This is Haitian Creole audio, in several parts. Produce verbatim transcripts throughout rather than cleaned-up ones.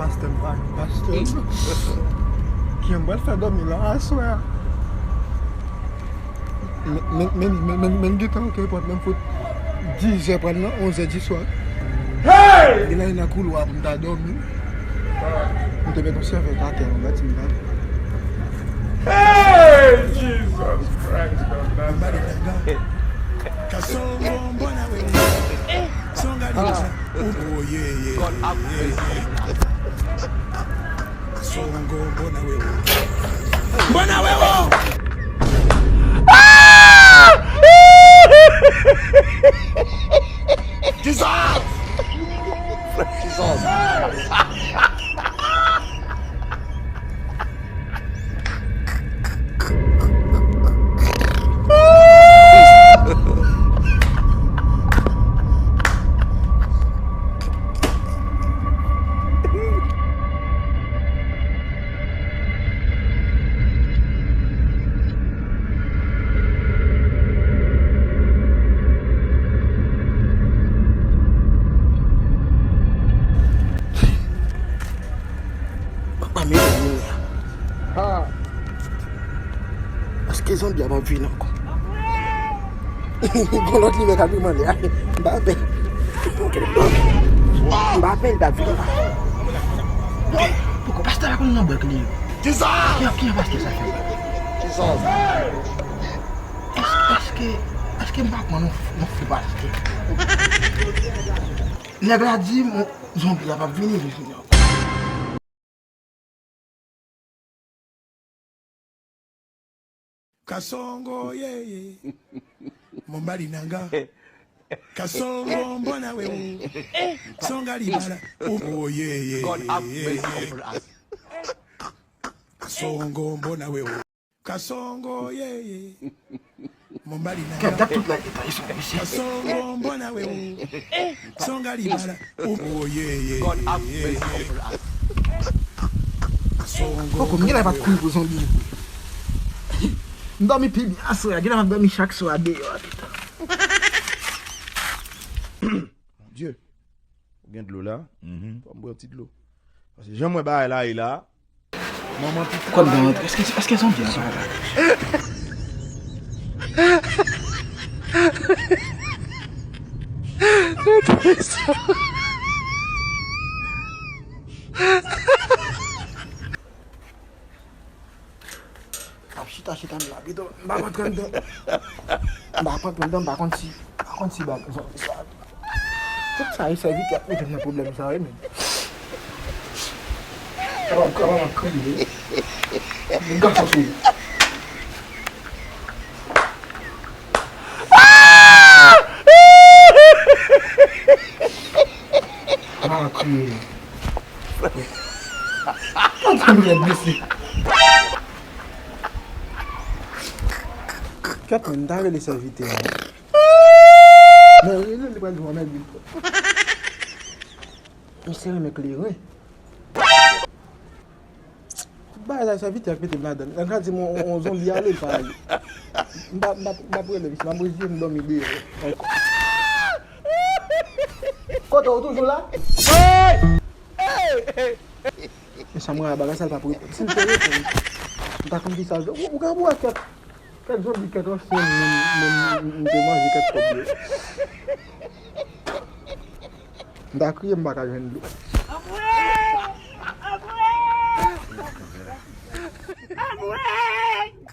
Pastè m pa, pastè m. Kijan m pral fè dòmi la aswè a? Men, men, men, men, men, men, men, gentan, ok, pòt menm fout dizè pral nan onzè di swa. Hey! Gen la nan koulwa pou m ta dòmi. M te met yon sèvyèt atè, yon bati m ta. Hey! Jesus Christ of Nazareth. Kasongo mbona wewe. Songa libala. Oh, yeah, yeah, yeah. Kasongo mbona wewe. Mbona wewe. Jesus! Jesus! Papa, men moun la. Èske zonbi a p ap vin ankò? Gon lòt limyè k ap vin mande a. M pa pè. M pa pè, li p ap vin. Poko pastè la konn nan bwè kleren. Kisa? Ki, ki pastè sa fè? Kisa? Èske, èske, èske m pa pran yon, yon fo pastè? Nèg la di m, zonbi a p ap vini, vini ankò. Kasongo, yeah, yeah. Mombali nanga. Kasongo, mbona wewe. Songa libala. Oh, yeah, yeah, God have mercy upon us. Kasongo, mbona wewe. Kasongo, yeah, yeah. Mombali nanga. Kèt, dat tout la, eta, e son, mesye. Kasongo, mbona wewe. Songa libala. Oh, yeah, yeah, yeah. God have mercy upon us. Kasongo, poko, m genlè pa t kouri pou zonbi. M dòmi pi byen aswè a, genlè m ap dòmi chak swa deyò a, pita. Mon Dieu. Ou gen dlo la? Mhm. Fò m bwè yon ti dlo. Paske jan m wè bagay la ye la, manman pitit. Kòb nan rantre. Èske, èske zonbi a pa la? M ap chita, chita m la pito. M pa konn anndan. M pa konn anndan, m pa konn si, m pa konn si bag, zon, zon. Tout sa e sèvitè k mete m nan pwoblèm sa, wi, men. Kaba, kaba, m ap kriye. Men gason sou. Kaba, m ap kriye. Kontan m rèd, mesye. Kèt, men, m ta rele sèvitè a. Men, li, li pral di w anmède li. Misye renmen kleren. Tout bagay sa, sèvitè a k mete m ladan l. Nèg la di m on, on zonbi ale, l pa ale. M pa, m pa, m pa p rele misye, m ap reziye m dòmi deyò ankò. Kote w toujou la? Hey! Hey! Hey! Men sa m wè a, bagay sa l p ap reponn. Si l te reponn, m ta konn kisa l fè. Ou, ou ka bwè kèt. Kèt zonbi, kèt ansyen, m, m, m, m te manje kèt kòb yo. M ta kriye, m pa ka jwenn dlo.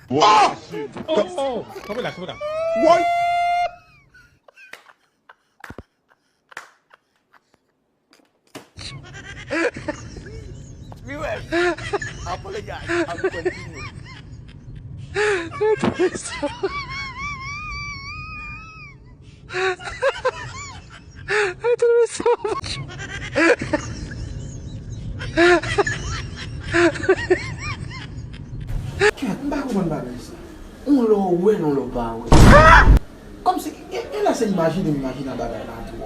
Woy! Oh! Oh! Kanpe la, kanpe la. Woy! Beware. Apologize. I'm continuing. Kèt, m pa konprann bagay sa. On lè w wè l, on lè w pa wè l. Kòmsi, e, e lè se imajine m imajine bagay la twò.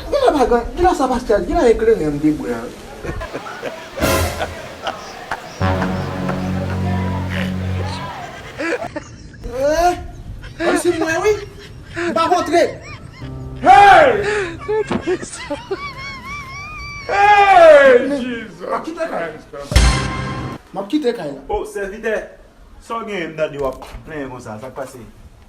Genlè pa gen, genlè sa pastè, genlè e kleren m te bwè a. Eh, kòmsi m wè wi. M pa kontre. Hey! Hey, Jesus. M ap kite kay la. M ap kite kay la. Oh, sèvitè, sa w genyen m tande w ap plenyen konsa? Sa k pase?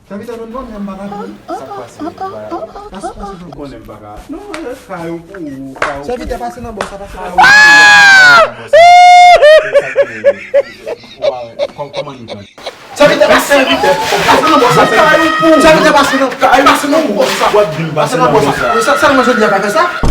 Sèvitè, nou dòmi an, m pa ka dòmi. Sa k pase? Pase, pase nan bò sa. Ou konnen m pa ka. Non, kay ou pou ou, kay ou pou ou. Sèvitè, pase nan bò sa, pase nan bò sa. Kòman nou tan? Sèvitè, pase nan bò sa. Sèvitè, pase nan, pase nan bò sa. W ap di m pase nan bò sa. Sèlman jodi a ka fè sa.